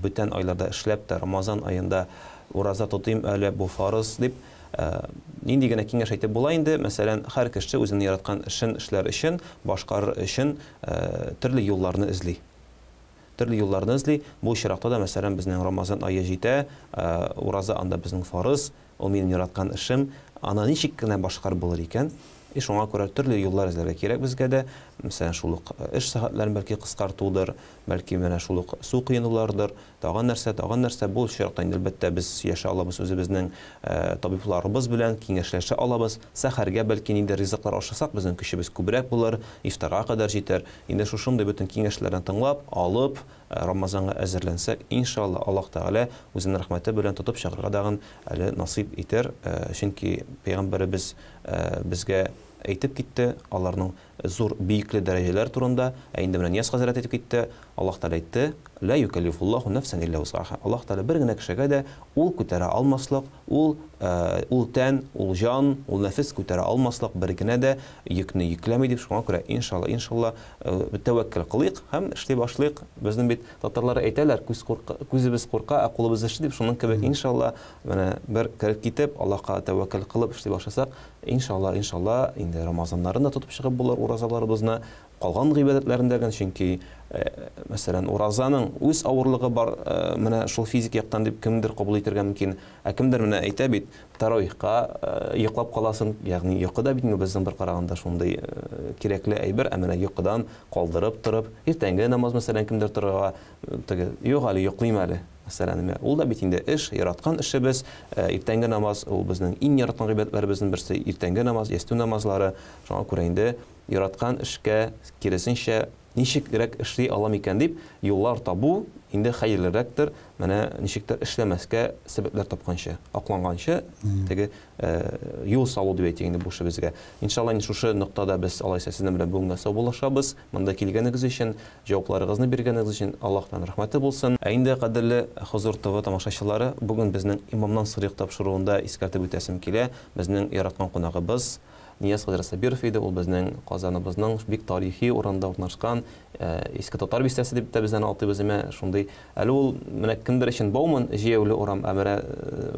бүтән айларда эшләп тә Рамазан аенда ураза тотыйм әле, бу фарыз дип, нинди генә киңәш әйтеп була инде, мәсәлән, һәр кеше үзенең яраткан эшен эшләр өчен, башкарыр өчен төрле юлларны эзли. Төрле юлларны эзли. Бу очракта да, мәсәлән, безнең Рамазан ае җитә, ураза анда безнең фарыз, ул минем яраткан эшем, аны ничек кенә башкарып булыр икән? И шуңа күрә төрле юллар эзләргә кирәк безгә дә. Мәсәлән, шул ук эш сәгатьләрен бәлки кыскартудыр, бәлки менә шул ук су коенулардыр, тагын нәрсә, тагын нәрсә. Бу очракта инде, әлбәттә, без сөйләшә алабыз үзебезнең табибларыбыз белән, киңәшләшә алабыз. Сәхәргә бәлки ниндидер ризыклар ашасак, безнең көчебез күбрәк булыр, ифтарга кадәр җитәр. Инде шушындый бөтен киңәшләрне тыңлап, алып, Рамазанга әзерләнсәк, иншалла, Аллаһ Тәгалә үзенең рәхмәте белән тотып чыгарга дагын әле насыйп итәр. Чөнки пәйгамбәребез безгә әйтеп китте, аларның зур биекле дәрәҗәләр турында, ә инде менә Нияз хәзрәт әйтеп китте, Аллаһ Тәгалә әйтте, Лә юкәллифуллаһу нәфсән илля вусаха. Аллаһ Тәгалә бер генә кешегә дә ул күтәрә алмаслык, ул, ул тән, ул җан, ул нәфес күтәрә алмаслык бер генә дә йөкне йөкләми дип, шуңа күрә, иншалла, иншалла, тәвәккәл кылыйк һәм эшли башлыйк. Безнең бит татарлар әйтәләр, күз курка, күзебез курка, ә кулыбыз эшли дип, шуның кебек, иншалла, менә бер кереп китеп, Аллаһка тәвәккәл кылып эшли башласак, Иншалла, иншалла, инде Рамазаннарын да тотып чыгып булыр уразаларыбызны, калган гыйбадәтләрен дә, чөнки, мәсәлән, уразаның үз авырлыгы бар, менә шул физик яктан дип кемдер кабул итәргә мөмкин, ә кемдер менә әйтә бит, таравихка йоклап каласың, ягъни йокы да бит инде безнең бер караганда шундый кирәкле әйбер, ә менә йокыдан калдырып торып, иртәнге намаз, мәсәлән, кемдер торырга, теге, юк әле, йоклыйм әле. Мәсәлән, менә ул да бит инде эш, яраткан эшебез. Иртәнге намаз ул безнең иң яраткан гыйбадәтләребезнең берсе, иртәнге намаз, ястү намазлары. Шуңа күрә инде яраткан эшкә, киресенчә, ничегрәк эшли алам икән дип, юллар табу инде хәерлерәктер, менә ничектер эшләмәскә сәбәпләр тапканчы, акланганчы, теге юл салу дип әйтик инде бу эшебезгә. Иншалла, инде шушы ноктада без алайса сезнең белән бүгенгә саубуллашабыз. Монда килгәнегез өчен, Җавапларыгызны биргәнегез өчен Аллаһтан рәхмәте булсын. Ә инде, кадерле Хозур ТВ тамашачылары, бүген безнең Имамнан сорыйк тапшыруында искәртеп үтәсем килә, безнең яраткан кунагыбыз Нияз хәзрәт Сабиров иде, ул безнең Казаныбызның бик тарихи урынында урнашкан Иске Татар бистәсе дип тә без аны атыйбыз, әмма шундый. Әле ул менә кемдер өчен Бауман җәяүле урам, ә менә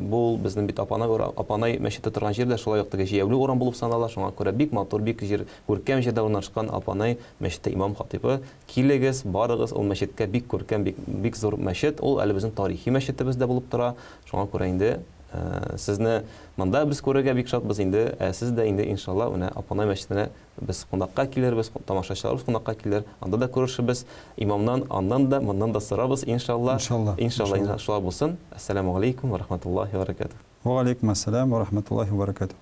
бу ул безнең бит Апанай урам, Апанай мәчете торган җир дә шулай ук теге җәяүле урам булып санала, шуңа күрә бик матур, бик җир, күркәм җирдә урнашкан Апанай Мәчеттә имам хатыйбы, килегез, барыгыз ул мәчеткә, бик күркәм, бик, бик зур мәчет, ул әле безнең тарихи мәчетебез дә булып тора. Шуңа күрә инде сезне монда без күрергә бик шатбыз инде, ә сез дә инде, иншалла, менә Апанай мәчетенә без кунакка килербез, тамашачыларыбыз кунакка килер, анда да күрешербез. Имамнан аннан да, моннан да сорабыз, иншалла. Иншалла. Иншалла, шулай булсын. Әссәламү галәйкүм вә рахматуллаһи вә бәрәкәтүһ. Вә галәйкүм әссәлам вә рахматуллаһи вә бәрәкәтүһ.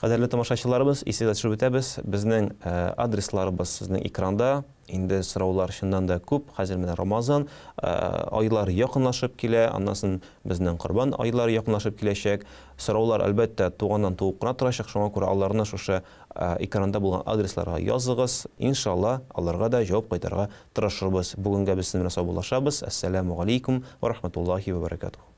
Кадерле тамашачыларыбыз, исегезгә төшереп үтәбез, безнең адресларыбыз сезнең экранда. Инде сораулар чыннан да күп. Хәзер менә Рамазан айлары якынлашып килә, аннан соң безнең Корбан айлары якынлашып киләчәк. Сораулар, әлбәттә, туганнан туып кына торачак, шуңа күрә аларны шушы экранда булган адресларга языгыз. Иншалла, аларга да җавап кайтарырга тырышырбыз. Бүгенгә без сезнең белән саубуллашабыз. Әссәламү галәйкүм вә рахматуллаһи вә бәрәкәтүһ.